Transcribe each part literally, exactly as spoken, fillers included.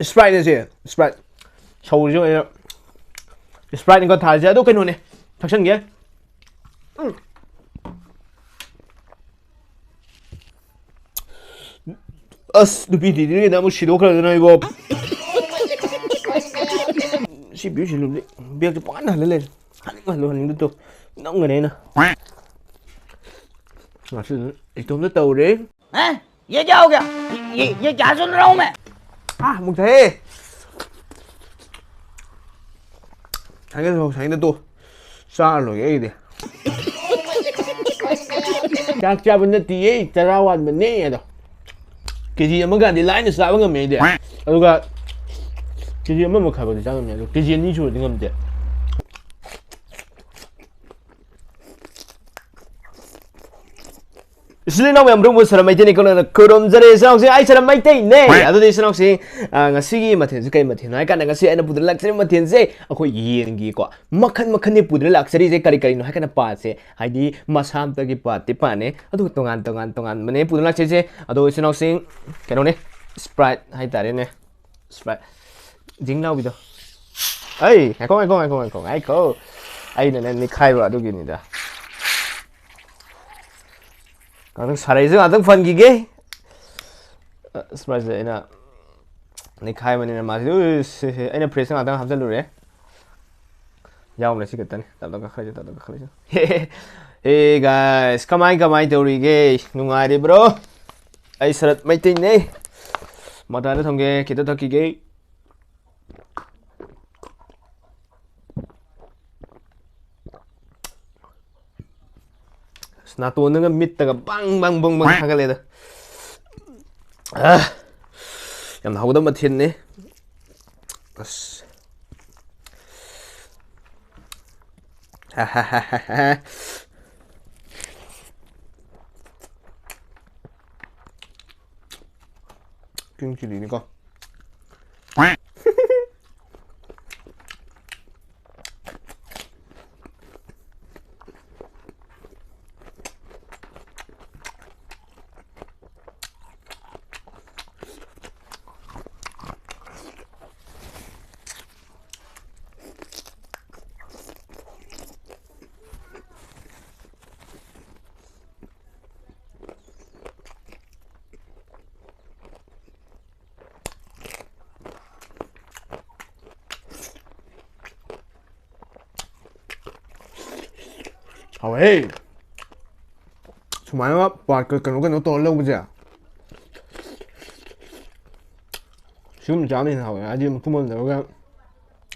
Sprite ꯅꯦ ꯁꯦ, Sprite꯫ ꯁꯧꯔꯤꯁꯦ ꯑꯣꯏꯅ Sprite ꯅꯤꯀꯣ ꯊꯥꯔꯤꯁꯦ꯫ ꯑꯗꯣ ꯀꯩꯅꯣꯅꯦ, ꯊꯛꯁꯟꯒꯦ꯫ ꯎꯝ꯫ ꯑꯁ, ꯅꯨꯄꯤ ꯊꯤꯗ꯭ꯔꯤꯉꯩꯗ ꯑꯃꯨꯛ ꯁꯤꯗꯣꯛꯈ꯭ꯔꯗꯅ ꯏꯕꯣ꯫ ꯁꯤ ꯕꯤꯌꯨ ꯁꯤꯂꯨꯝꯗꯤ ꯕꯦꯒꯁꯦ ꯄꯪꯍꯟ ꯍꯜꯂ ꯂꯩꯔꯦ꯫ ꯍꯟꯅꯤꯡ ꯍꯜꯂꯨ, ꯍꯟꯅꯤꯡꯗ ꯇꯨ ꯅꯝꯒꯅꯤ ꯑꯩꯅ꯫ ꯉꯁꯤ ꯏꯇꯣꯝꯇ ꯇꯧꯔꯦ꯫ हैं? ये क्या हो गया? ये, ये क्या सुन रहा हूँ मैं? ꯑꯥ, ꯑꯃꯨꯛ ꯊꯛꯑꯦ꯫ ꯁꯥꯏꯀꯜ ꯊꯧ, ꯁꯥꯏꯀꯜꯗ ꯇꯣ꯫ ꯆꯥꯔ ꯂꯣꯏꯒꯦ ꯑꯩꯒꯤꯗꯤ꯫ ꯆꯥꯛ ꯆꯥꯕ ꯅꯠꯇꯤꯌꯦ, ꯆꯔꯥ ꯋꯥꯟꯕꯅꯦ ꯑꯗꯣ꯫ ꯀꯦ ꯖꯤ ꯑꯃꯒꯗꯤ ꯂꯥꯏꯅ ꯆꯥꯕ ꯉꯝꯃꯦ ꯑꯩꯗꯤ꯫ ꯑꯗꯨꯒ ꯀꯦ ꯖꯤ ꯑꯃ ꯃꯈꯥꯏ ꯐꯥꯎꯗꯤ ꯆꯥ ꯉꯝꯃꯦ, ꯑꯗꯣ ꯀꯦ ꯖꯤ ꯑꯅꯤ ꯁꯨꯔꯗꯤ ꯉꯝꯗꯦ꯫ ꯏꯆꯤꯜ ꯏꯅꯥꯎ ꯃꯌꯥꯝ ꯄꯨꯝꯅꯃꯛꯄꯨ ꯁꯔꯝ ꯃꯩꯇꯩꯅꯤ ꯀꯧꯅꯅ ꯈꯨꯔꯨꯝꯖꯔꯤ꯫ ꯏꯆꯤꯜ ꯏꯅꯥꯎꯁꯤꯡ, ꯑꯩ ꯁꯔꯝ ꯃꯩꯇꯩꯅꯦ꯫ ꯑꯗꯨꯗꯤ ꯏꯆꯤꯜ ꯏꯅꯥꯎꯁꯤꯡ, ꯑ, ꯉꯁꯤꯒꯤ ꯃꯊꯦꯜꯁꯦ ꯀꯔꯤ ꯃꯊꯦꯜꯅꯣ ꯍꯥꯏ ꯀꯥꯟꯗ, ꯉꯁꯤ ꯑꯩꯅ ꯄꯨꯗꯨꯅ ꯂꯥꯛꯆꯔꯤꯕ ꯃꯊꯦꯜꯁꯦ ꯑꯩꯈꯣꯏ ꯌꯦꯟꯒꯤꯀꯣ, ꯃꯈꯟ ꯃꯈꯟꯅꯤ ꯄꯨꯗꯨꯅ ꯂꯥꯛꯆꯔꯤꯁꯦ꯫ ꯀꯔꯤ ꯀꯔꯤꯅꯣ ꯍꯥꯏ ꯀꯥꯟꯗ, ꯄꯥꯠꯁꯦ, ꯍꯥꯏꯗꯤ ꯃꯁꯥ ꯑꯃꯇꯒꯤ ꯄꯥꯠꯇꯤ ꯄꯥꯠꯅꯦ, ꯑꯗꯨꯒ ꯇꯣꯉꯥꯟ ꯇꯣꯉꯥꯟ ꯇꯣꯉꯥꯟꯕꯅꯦ ꯄꯨꯗꯨꯅ ꯂꯥꯛꯆꯔꯤꯁꯦ꯫ ꯑꯗꯣ ꯏꯆꯤꯜ ꯏꯅꯥꯎꯁꯤꯡ, ꯀꯩꯅꯣꯅꯦ, Sprite ꯍꯥꯏꯇꯥꯔꯦꯅꯦ꯫ Sprite꯫ ꯖꯤꯡ ꯂꯥꯎꯕꯤꯗꯣ꯫ ꯑꯩ, ꯉꯥꯏꯈꯣ, ꯉꯥꯏꯈꯣ, ꯉꯥꯏꯈꯣ, ꯉꯥꯏꯈꯣ, ꯉꯥꯏꯈꯣ꯫ ꯑꯩꯅꯅꯦ ꯅꯤꯛꯈꯥꯏꯕ ꯑꯗꯨꯒꯤꯅꯤꯗ꯫ ꯉꯥꯛꯇꯪ ꯁꯥꯔꯩꯁꯦ ꯉꯥꯛꯇꯪ ꯐꯟꯈꯤꯒꯦ꯫ ꯑ, Spriteꯁꯦ ꯑꯩꯅ ꯅꯤꯛꯈꯥꯏꯕꯅꯤꯅ ꯃꯥꯁꯦ, ꯎꯏꯁ, ꯁꯦ, ꯁꯦ, ꯑꯩꯅ fridgeꯇ ꯉꯥꯛꯇꯪ ꯍꯥꯞꯆꯜꯂꯨꯔꯦ꯫ ꯌꯥꯎꯕꯅꯦ ꯁꯤ ꯈꯛꯇꯅꯤ꯫ ꯇꯞ ꯇꯞ ꯀꯛꯈꯠꯂꯁꯤ, ꯇꯞ ꯇꯞ ꯀꯛꯈꯠꯂꯁꯤ꯫ Hey guys, ꯀꯃꯥꯏ ꯀꯃꯥꯏ ꯇꯧꯔꯤꯒꯦ? ꯅꯨꯡꯉꯥꯏꯔꯤꯕ꯭ꯔꯣ? ꯑꯩ ꯁꯔꯠ ꯃꯩꯇꯩꯅꯦ꯫ ꯃꯇꯥꯏꯗ ꯊꯝꯒꯦ, ꯈꯤꯇ ꯊꯛꯈꯤꯒꯦ꯫ ꯑꯁ, ꯅꯥꯇꯣꯟꯗꯒ ꯃꯤꯠꯇꯒ ꯕꯪ ꯕꯪ ꯕꯪ ꯕꯪ ꯊꯥꯒꯠꯂꯦꯗ꯫ ꯑꯥ, ꯌꯥꯝꯅ ꯍꯥꯎꯒꯗꯕ ꯃꯊꯦꯜꯅꯤ꯫ ꯑꯁ꯫ King chilliꯅꯤꯀꯣ꯫ ꯍꯥꯎꯋꯦ꯫ ꯁꯨꯃꯥꯏꯅ ꯄꯥꯔꯠꯀ ꯀꯩꯅꯣ ꯀꯩꯅꯣ ꯇꯧꯔ ꯂꯧꯕꯁꯦ, ꯁꯤꯒꯨꯝꯕ ꯆꯥꯕꯅ ꯍꯦꯟꯅ ꯍꯥꯎꯋꯦ꯫ ꯍꯥꯏꯗꯤ ꯃꯄꯨꯝ ꯑꯃ ꯂꯧꯔꯒ,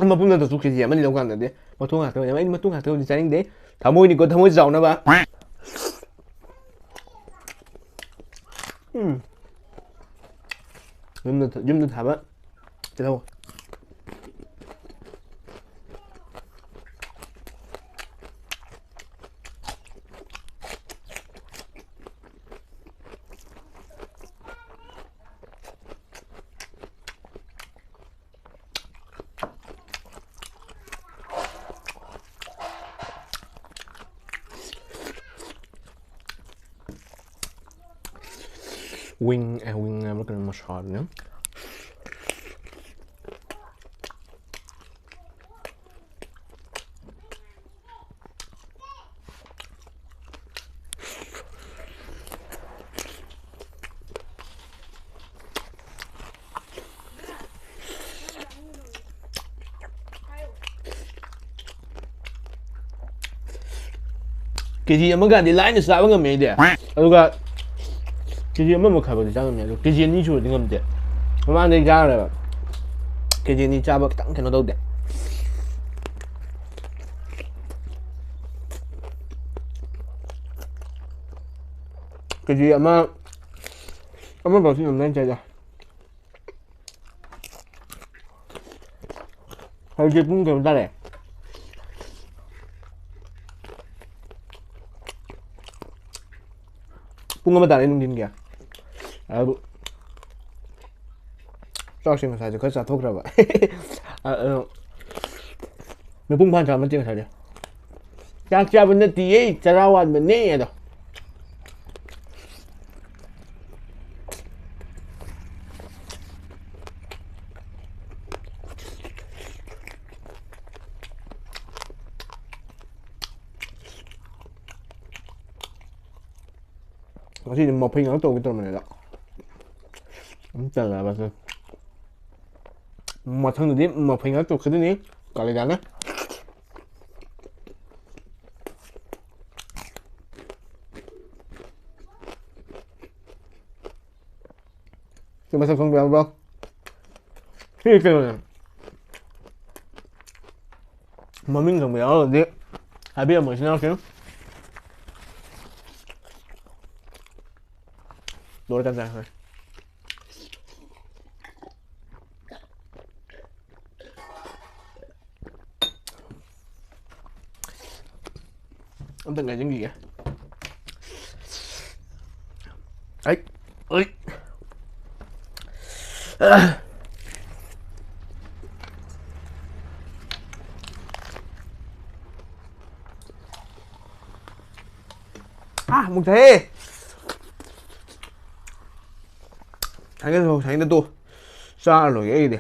ꯃꯄꯨꯝ ꯅꯠꯇ꯭ꯔꯁꯨ ꯀꯦ ꯖꯤ ꯑꯃꯅꯤ ꯂꯧꯀꯥꯟꯗꯗꯤ ꯃꯇꯣꯡ ꯉꯥꯛꯇ ꯑꯣꯏꯅ, ꯑꯩꯗꯤ ꯃꯇꯣꯡ ꯉꯥꯛꯇ ꯑꯣꯏꯅ ꯆꯥꯅꯤꯡꯗꯦ꯫ ꯊꯃꯣꯏꯅꯤꯀꯣ, ꯊꯃꯣꯏ ꯆꯥꯎꯅꯕ꯫ ꯎꯝ꯫ ꯌꯨꯝꯗ, ꯌꯨꯝꯗ ꯊꯥꯕ ꯇꯤꯜꯍꯧ꯫ Wing, ꯑꯦ, wing ꯍꯥꯏꯕ꯭ꯔꯥ ꯀꯩꯅꯣ, ꯃꯁꯥꯗꯨꯅꯦ꯫ ꯀꯦ ꯖꯤ ꯑꯃꯒꯗꯤ ꯂꯥꯏꯅ ꯆꯥꯕ ꯉꯝꯃꯦ ꯑꯩꯗꯤ꯫ ꯑꯗꯨꯒ ꯀꯦ ꯖꯤ ꯑꯃ ꯃꯈꯥꯏ ꯐꯥꯎꯗꯤ ꯆꯥ ꯉꯝꯃꯦ, ꯑꯗꯣ ꯀꯦ ꯖꯤ ꯑꯅꯤ ꯁꯨꯔꯗꯤ ꯉꯝꯗꯦ꯫ ꯃꯃꯥꯡꯗꯩ ꯆꯥꯈ꯭ꯔꯦꯕ꯫ ꯀꯦ ꯖꯤ ꯑꯅꯤ ꯆꯥꯕ ꯈꯤꯇꯪ ꯀꯩꯅꯣ ꯇꯧꯗꯦ꯫ ꯀꯦ ꯖꯤ ꯑꯃ, ꯑꯃꯐꯥꯎꯁꯨ ꯉꯝꯗꯥꯏꯅ ꯆꯥꯏꯗ꯫ ꯍꯧꯖꯤꯛ ꯄꯨꯡ ꯀꯩꯅꯣ ꯇꯥꯔꯦ꯫ ꯄꯨꯡ ꯑꯃ ꯇꯥꯔꯦ ꯅꯨꯡꯊꯤꯟꯒꯤ꯫ ꯑꯗꯨ ꯆꯥꯛꯁꯦ ꯉꯁꯥꯏꯁꯨ ꯈꯔ ꯆꯥꯊꯣꯛꯈ꯭ꯔꯕ꯫ ꯑ, ꯑ, ꯃꯄꯨꯡ ꯐꯥꯅ ꯆꯥꯕ ꯅꯠꯇꯦ ꯉꯁꯥꯏꯗꯤ꯫ ꯆꯥꯛ ꯆꯥꯕ ꯅꯠꯇꯤꯌꯦ, ꯆꯔꯥ ꯋꯥꯟꯕꯅꯦ ꯑꯗꯣ꯫ ꯉꯁꯤꯗꯤ ꯃꯐꯩ ꯉꯥꯛꯇ ꯇꯧꯒꯦ ꯇꯧꯔꯝꯕꯅꯦ ꯑꯗꯣ꯫ ꯑꯗꯨꯝ ꯆꯜꯂꯕꯁꯦ꯫ ꯃꯊꯪꯗꯗꯤ ꯃꯐꯩ ꯉꯥꯛꯇ ꯇꯧꯔꯛꯀꯗꯣꯏꯅꯤ ꯀꯥꯂꯤꯗꯥꯅ꯫ ꯃꯁꯛ ꯈꯪꯕ ꯌꯥꯎꯕ꯭ꯔꯣ? ꯁꯤ ꯀꯩꯅꯣꯅꯦ꯫ ꯃꯃꯤꯡ ꯈꯪꯕ ꯌꯥꯎꯔꯒꯗꯤ ꯍꯥꯏꯕꯤꯔꯝꯃꯣ, ꯏꯆꯤꯟ ꯏꯅꯥꯎꯁꯤꯡ꯫ ꯂꯣꯏꯔꯀꯥꯟ ꯆꯥꯔꯁꯤ꯫ ꯑꯝꯇ ꯉꯥꯏꯁꯤꯟꯈꯤꯒꯦ꯫ ꯑꯩ, ꯑꯩ꯫ ꯑꯥ, ꯑꯃꯨꯛ ꯊꯛꯑꯦ꯫ ꯁꯥꯏꯅ ꯇꯣ, ꯁꯥꯏꯅ ꯇꯣ꯫ ꯆꯥꯔ ꯂꯣꯏꯒꯦ ꯑꯩꯒꯤꯗꯤ꯫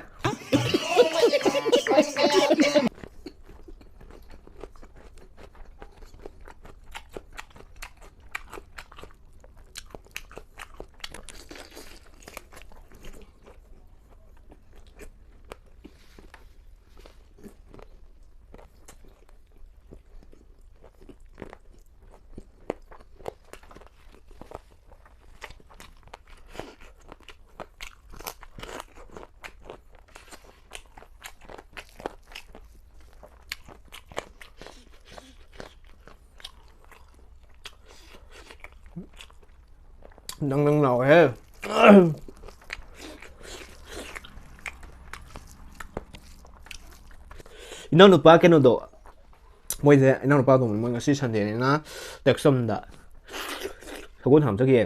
ꯅꯪ ꯅꯪ ꯂꯥꯎꯋꯦꯍꯦ꯫ ꯏꯅꯥꯎꯅꯨꯄꯥ ꯀꯩꯅꯣꯗꯣ, ꯃꯣꯏꯁꯦ ꯏꯅꯥꯎꯅꯨꯄꯥ ꯑꯇꯣꯝꯕ, ꯃꯣꯏ ꯉꯁꯤ ꯁꯟꯗꯦꯅꯤꯅ ꯇꯦꯛꯁ ꯑꯃꯗ ꯁꯒꯣꯜ ꯊꯥꯡ ꯆꯠꯈꯤꯌꯦ꯫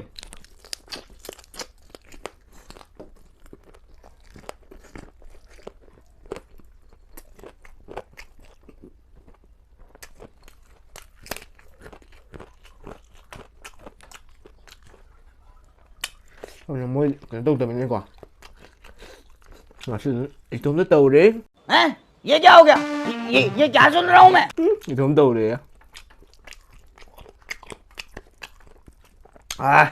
ꯑꯗꯨꯅ ꯃꯣꯏ ꯀꯩꯅꯣ ꯇꯧꯗꯕꯅꯤꯅꯀꯣ, ꯉꯁꯤ ꯑꯗꯨꯝ ꯏꯇꯣꯝꯇ ꯇꯧꯔꯦ꯫ हैं? ये क्या हो गया? ये, ये क्या सुन रहा हूँ मैं? ꯎꯝ, ꯏꯇꯣꯝ ꯇꯧꯔꯦ꯫ ꯑꯥ꯫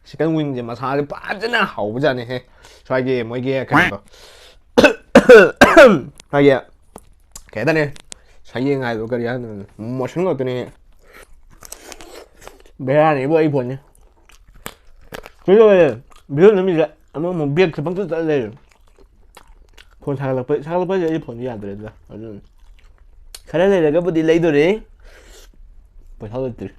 Chicken wingꯁꯦ ꯃꯁꯥꯁꯦ ꯐꯖꯅ ꯍꯥꯎꯕꯖꯥꯠꯅꯤꯍꯦ꯫ ꯁ꯭ꯋꯥꯏꯒꯤ ꯃꯣꯏꯒꯤ ꯀꯩꯅꯣꯗꯣ꯫ ꯁ꯭ꯋꯥꯏꯒꯤ ꯀꯩ ꯍꯥꯏꯇꯥꯔꯦ? ꯁꯌꯦꯡ ꯍꯥꯏꯗꯣ ꯀꯔꯤ ꯍꯥꯏꯗꯣꯏꯅꯣ? ꯃꯁꯜ ꯉꯥꯛꯇꯅꯦ꯫ ꯕꯦꯔꯥꯅꯤ ꯏꯕꯣ, ꯑꯩ ꯐꯣꯟꯁꯦ꯫ ꯀꯩꯗꯧꯔꯦ? ꯚꯤꯗꯤꯑꯣ ꯅꯝꯃꯤꯁꯦ ꯑꯃꯃꯨꯛ ꯕꯦꯛꯁꯦ ꯄꯪꯆꯠ ꯆꯠꯂ ꯂꯩꯔꯦ꯫ ꯐꯣꯟ ꯁꯥꯒꯠꯂꯛꯄ, ꯁꯥꯒꯠꯂꯛꯄ ꯍꯥꯏꯁꯦ ꯑꯩ ꯐꯣꯟꯁꯦ ꯌꯥꯗ꯭ꯔꯦ ꯑꯗꯨꯗ꯫ ꯑꯗꯨꯅ ꯈꯔ ꯂꯩꯔꯒꯕꯨꯗꯤ ꯂꯩꯗꯣꯔꯦ꯫ ꯄꯩꯁꯥ ꯂꯩꯇ꯭ꯔꯤ꯫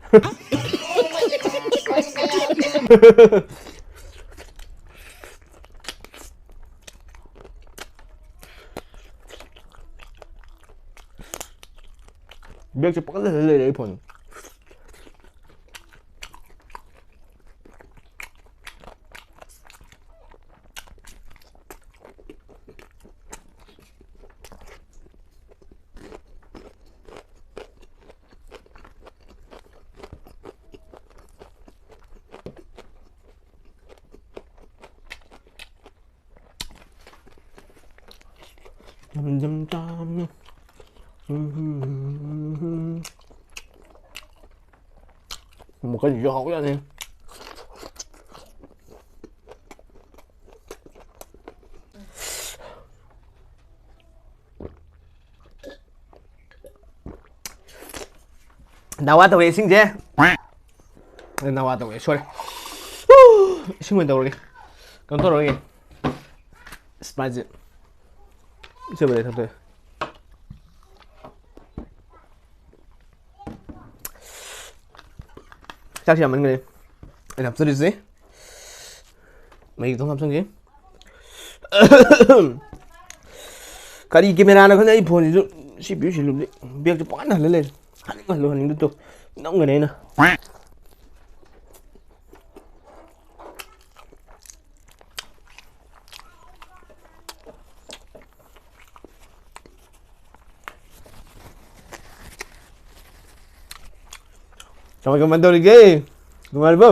ꯕꯦꯛꯁꯦ ꯄꯪꯆꯠ ꯆꯠꯂ ꯂꯩꯔꯦ ꯑꯩ ꯐꯣꯟ꯫ ꯌꯥꯝ ꯌꯥꯝ ꯆꯥꯝꯅ꯫ ꯃꯈꯜꯁꯤꯁꯨ ꯍꯥꯎꯖꯥꯠꯅꯤ꯫ ꯅꯋꯥ ꯇꯧꯋꯦ ꯏꯁꯤꯡꯁꯦ꯫ ꯑꯦ, ꯅꯋꯥ ꯇꯧꯋꯦ, ꯁꯣꯏꯔꯦ꯫ ꯏꯁꯤꯡ ꯑꯣꯏꯅ ꯇꯧꯔꯒꯦ꯫ ꯀꯩꯅꯣ ꯇꯧꯔꯒꯦ꯫ ꯏꯁꯄ꯭ꯔꯥꯏꯠꯁꯦ꯫ ꯏꯁꯤꯡ ꯑꯣꯏꯅ ꯊꯛꯇꯣꯛꯑꯦ꯫ ꯆꯥꯛꯁꯤ ꯌꯥꯝꯃꯟꯈ꯭ꯔꯦ꯫ ꯑꯩꯅ ꯍꯥꯞꯆꯔꯤꯁꯦ꯫ ꯃꯍꯤ ꯈꯤꯇꯪ ꯍꯥꯞꯆꯤꯟꯒꯦ꯫ ꯀꯔꯤ ꯀꯦꯃꯦꯔꯥꯅꯣ ꯈꯪꯗꯦ, ꯑꯩ ꯐꯣꯟꯁꯤꯁꯨ ꯁꯤ ꯄꯤꯌꯨ, ꯁꯤ ꯂꯨꯝꯗꯤ꯫ ꯕꯦꯒꯇꯨ ꯄꯪꯍꯟ ꯍꯜꯂ ꯂꯩꯔꯦ꯫ ꯍꯟꯅꯤꯡ ꯍꯜꯂꯨ, ꯍꯟꯅꯤꯡꯗ ꯇꯨ ꯅꯝꯒꯅꯤ ꯑꯩꯅ꯫ ꯀꯃꯥꯏ ꯀꯃꯥꯏ ꯇꯧꯔꯤꯒꯦ? ꯅꯨꯡꯉꯥꯏꯔꯤꯕꯣ?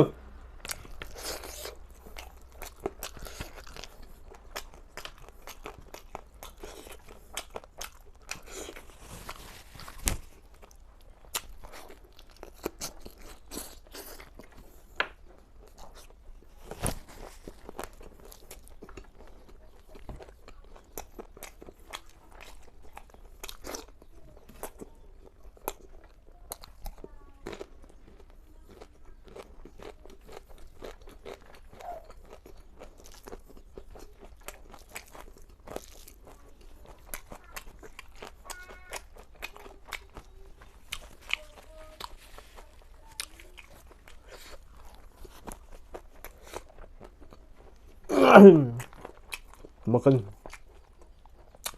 ꯃꯀꯟ,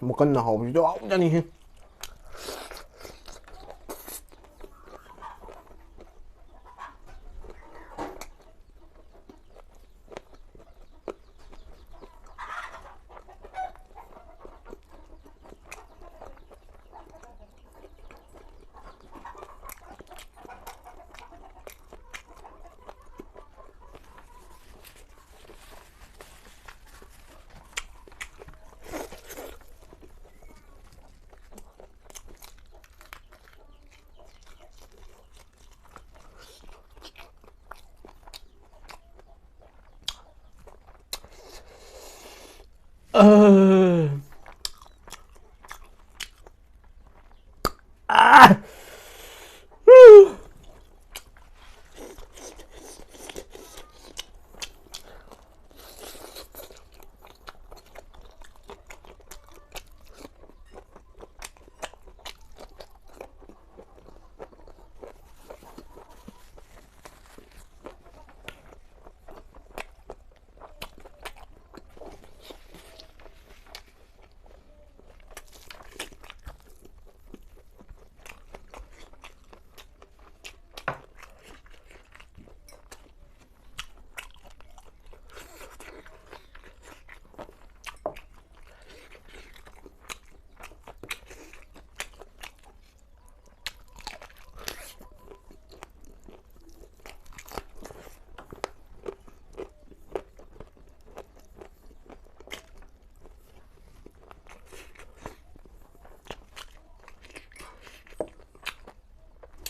ꯃꯀꯟꯅ ꯍꯥꯎꯕꯁꯤꯗ ꯍꯥꯎꯖꯅꯤꯍꯦ꯫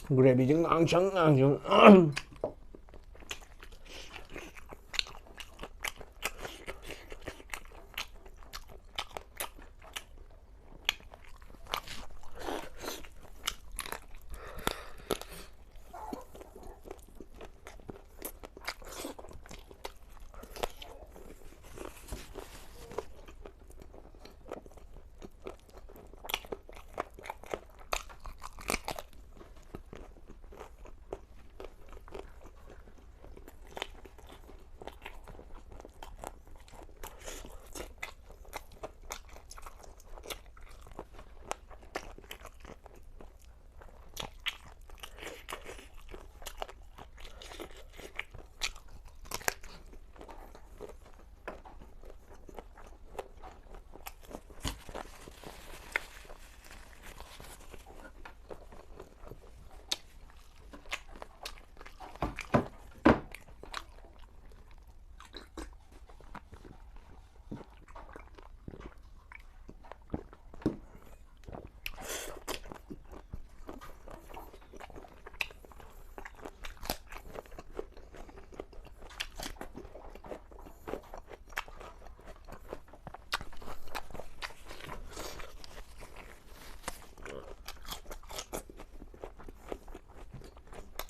Gravyꯁꯦ ꯉꯥꯡꯁꯪ ꯉꯥꯡꯁꯪ꯫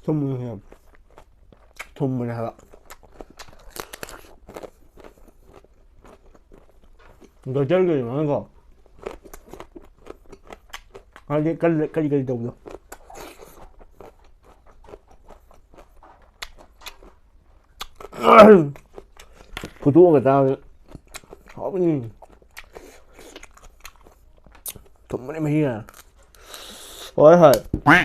ꯊꯨꯝꯕꯅꯦ ꯍꯥꯏꯕ꯫ ꯊꯨꯝꯕꯅꯦ ꯍꯥꯏꯕ꯫ ꯒꯖꯔꯒꯤ ꯑꯗꯨꯃꯥꯏꯅꯀꯣ꯫ ꯍꯥꯏꯗꯤ ꯀꯔꯤ, ꯀꯔꯤ ꯀꯔꯤ ꯇꯧꯕꯗꯣ꯫ ꯐꯨꯠꯇꯣꯛꯑꯒ ꯆꯥꯕꯗꯤ ꯍꯥꯎꯕꯅꯤ꯫ ꯊꯨꯝꯕꯅꯦ ꯃꯍꯤꯒ꯫ ꯍꯣꯏ, ꯍꯣꯏ꯫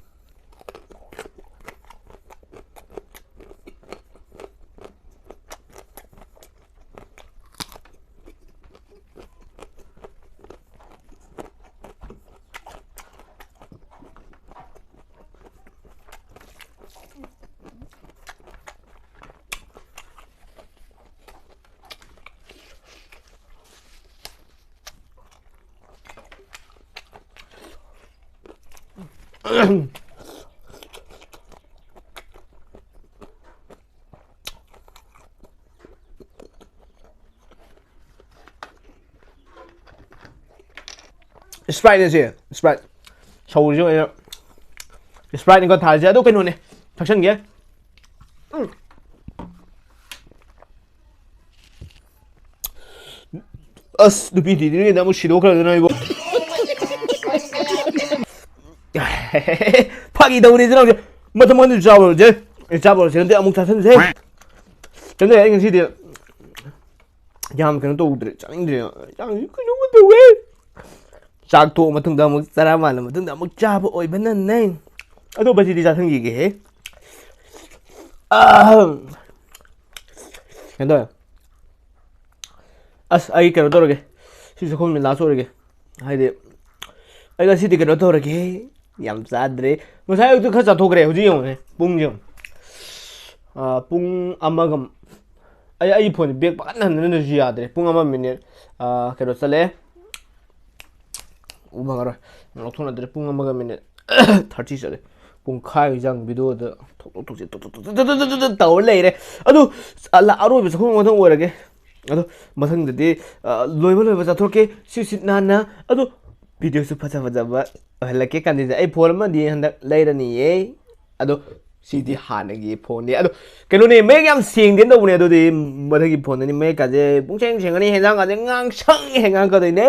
Sprite ꯅꯦ ꯁꯤ, Sprite꯫ ꯁꯧꯔꯤꯁꯦ ꯑꯣꯏꯅ Sprite ꯅꯤꯀꯣ ꯊꯥꯔꯤꯁꯦ꯫ ꯑꯗꯨ ꯀꯩꯅꯣꯅꯦ, ꯊꯛꯆꯟꯒꯦ꯫ ꯎꯝ꯫ ꯑꯁ, ꯅꯨꯄꯤ ꯊꯤꯗ꯭ꯔꯤꯉꯩꯗ ꯑꯃꯨꯛ ꯁꯤꯗꯣꯛꯈ꯭ꯔꯗꯅ ꯑꯩꯕꯨ꯫ ꯐꯥꯒꯤ ꯇꯧꯕꯅꯤ, ꯏꯆꯤꯟ ꯏꯅꯥꯎꯁꯦ꯫ ꯃꯊꯪ ꯃꯊꯪ ꯆꯥꯕ ꯍꯧꯔꯁꯦ꯫ ꯑꯦ, ꯆꯥꯕ ꯍꯧꯔꯁꯦ ꯅꯠꯇꯦ, ꯑꯃꯨꯛ ꯆꯥꯁꯤꯟꯁꯦ꯫ ꯀꯩꯅꯣ ꯇꯧꯋꯦ, ꯑꯩ ꯉꯁꯤꯗꯤ ꯌꯥꯝ ꯀꯩꯅꯣ ꯇꯧꯗ꯭ꯔꯦ, ꯆꯥꯅꯤꯡꯗ꯭ꯔꯦ꯫ ꯆꯥꯛꯁꯤ ꯀꯩꯅꯣꯝꯃ ꯇꯧꯋꯦ꯫ ꯆꯥꯛ ꯇꯣꯛꯑ ꯃꯇꯨꯡꯗ ꯑꯃꯨꯛ ꯆꯔꯥ ꯋꯥꯜꯂ ꯃꯇꯨꯡꯗ ꯑꯃꯨꯛ ꯆꯥꯕ ꯑꯣꯏꯕꯅꯅꯦ꯫ ꯑꯗꯣ ꯃꯁꯤꯗꯤ ꯆꯥꯁꯤꯟꯈꯤꯒꯦꯍꯦ꯫ ꯑꯍꯝ꯫ ꯀꯩꯅꯣ ꯇꯧꯋꯦ꯫ ꯑꯁ, ꯑꯩ ꯀꯩꯅꯣ ꯇꯧꯔꯒꯦ꯫ ꯁꯤ ꯆꯥꯛꯈꯨꯝꯁꯦ last ꯑꯣꯏꯔꯒꯦ꯫ ꯍꯥꯏꯗꯤ, ꯑꯩ ꯉꯁꯤꯗꯤ ꯀꯩꯅꯣ ꯇꯧꯔꯒꯦ꯫ ꯌꯥꯝ ꯆꯥꯗ꯭ꯔꯦ꯫ ꯉꯁꯥꯏ ꯑꯌꯨꯛꯇ ꯈꯔ ꯆꯥꯊꯣꯛꯈ꯭ꯔꯦ꯫ ꯍꯧꯖꯤꯛ ꯌꯦꯡꯉꯨꯅꯦ꯫ ꯄꯨꯡꯁꯦ ꯌꯦꯡꯉꯨ꯫ ꯑꯥ, ꯄꯨꯡ ꯑꯃꯒ, ꯑꯩ, ꯑꯩꯒꯤ ꯐꯣꯟꯁꯦ back ꯄꯥꯛꯍꯟ ꯍꯟꯗꯅꯁꯨ ꯌꯥꯗ꯭ꯔꯦ꯫ ꯄꯨꯡ ꯑꯃ minute, ꯑꯥ, ꯀꯩꯅꯣ ꯆꯠꯂꯦ꯫ ꯎ ꯐꯪꯉꯔꯣꯏ꯫ ꯂꯧꯊꯣꯛꯅꯗ꯭ꯔꯦ꯫ ꯄꯨꯡ ꯑꯃꯒ minute thirty ꯆꯠꯂꯦ꯫ ꯄꯨꯡꯈꯥꯏ ꯆꯪ videoꯗ ꯊꯣꯛ ꯊꯣꯛ ꯊꯣꯛꯁꯤ ꯇꯧꯔ ꯂꯩꯔꯦ꯫ ꯑꯗꯨ ꯑꯔꯣꯏꯕ ꯆꯥꯛꯈꯨꯝ ꯑꯃꯇꯪ ꯑꯣꯏꯔꯒꯦ꯫ ꯑꯗꯣ ꯃꯊꯪꯗꯗꯤ, ꯑ, ꯂꯣꯏꯕ ꯂꯣꯏꯕ ꯆꯥꯊꯣꯛꯀꯦ꯫ ꯁꯤ ꯁꯤꯠ ꯅꯥꯟꯅ꯫ ꯑꯗꯣ videoꯁꯨ ꯐꯖ ꯐꯖꯕ ꯑꯣꯏꯍꯜꯂꯛꯀꯦ꯫ ꯀꯥꯟꯗꯦꯁꯦ, ꯑꯩ phone ꯑꯃꯗꯤ ꯍꯟꯗꯛ ꯂꯩꯔꯅꯤꯌꯦ꯫ ꯑꯗꯣ ꯁꯤꯗꯤ ꯍꯥꯟꯅꯒꯤ ꯐꯣꯟꯅꯤ꯫ ꯑꯗꯣ ꯀꯩꯅꯣꯅꯦ, ꯃꯌꯦꯛ ꯌꯥꯝ ꯁꯦꯡꯗꯦꯅ ꯇꯧꯕꯅꯦ꯫ ꯑꯗꯨꯗꯤ ꯃꯊꯪꯒꯤ ꯐꯣꯟꯗꯅꯤ ꯃꯌꯦꯛꯀꯥꯁꯦ ꯄꯨꯡꯁꯦꯡ ꯁꯦꯡꯉꯅꯤ, ꯍꯦꯟꯖꯥꯡꯒꯥꯁꯦ ꯉꯥꯡꯁꯪ ꯍꯦꯟ ꯉꯥꯡꯀꯗꯣꯏꯅꯦ꯫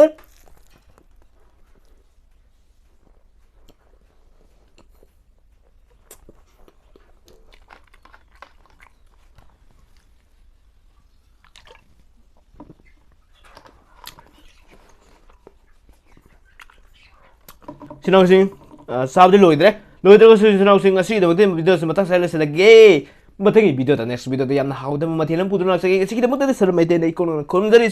ꯏꯆꯤꯟ ꯏꯅꯥꯎꯁꯤꯡ, ꯑ, ꯆꯥꯕꯗꯤ ꯂꯣꯏꯗ꯭ꯔꯦ꯫ ꯂꯣꯏꯗ꯭ꯔꯒꯁꯨ ꯏꯆꯤꯟ ꯏꯅꯥꯎꯁꯤꯡ, ꯉꯁꯤꯒꯤꯗꯃꯛꯇꯤ ꯚꯤꯗꯤꯑꯣꯁꯤ ꯃꯇꯥꯡ ꯁ꯭ꯋꯥꯏꯗ ꯂꯣꯏꯁꯤꯜꯂꯒꯦ꯫ ꯃꯊꯪꯒꯤ ꯚꯤꯗꯤꯑꯣꯗ, next ꯚꯤꯗꯤꯑꯣꯗ ꯌꯥꯝꯅ ꯍꯥꯎꯗꯕ ꯃꯊꯦꯜ ꯑꯃ ꯄꯨꯗꯨꯅ ꯂꯥꯛꯆꯒꯦ꯫ ꯉꯁꯤꯒꯤꯗꯃꯛꯇꯗꯤ ꯁꯔ ꯃꯩꯇꯩꯅ ꯏꯀꯣꯟ ꯈꯨꯔꯨꯝꯖꯔꯤ꯫